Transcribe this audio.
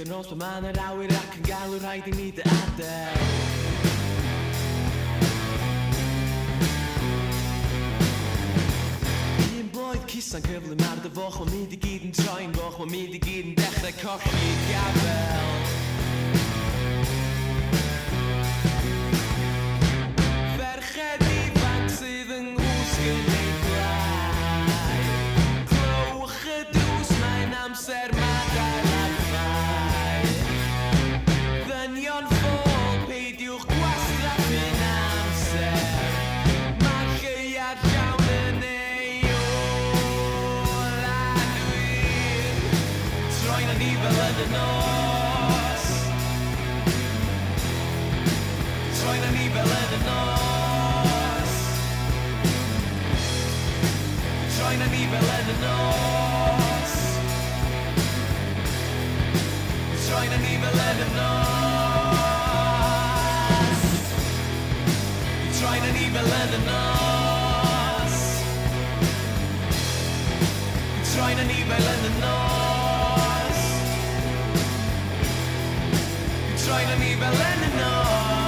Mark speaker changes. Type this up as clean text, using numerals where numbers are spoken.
Speaker 1: O'r nos pan ma'n yr awyr ac yn galw, rhaid i mi dy adael. Un bloedd cusan cyflym ar dy foch, mae'n mynd i gyd yn troi'n goch, mae'n mynd i gyd yn dechrau colli gafel. Ferched ifanc sydd yng nghwsg yn ei glai, clywch y drws, mae'n amser madael ar fai. Ddynion ffôl, peidiwch gwastraffu'n amser, mae'r lleuad llawn yn ei ôl a dwi'n troi'n anifail yn y nos. Troi'n anifail yn y nos. Troi'n anifail yn y nos. Troi'n anifail yn y nos. Troi'n anifail yn y nos. Troi'n anifail yn y nos. Troi'n anifail yn y nos.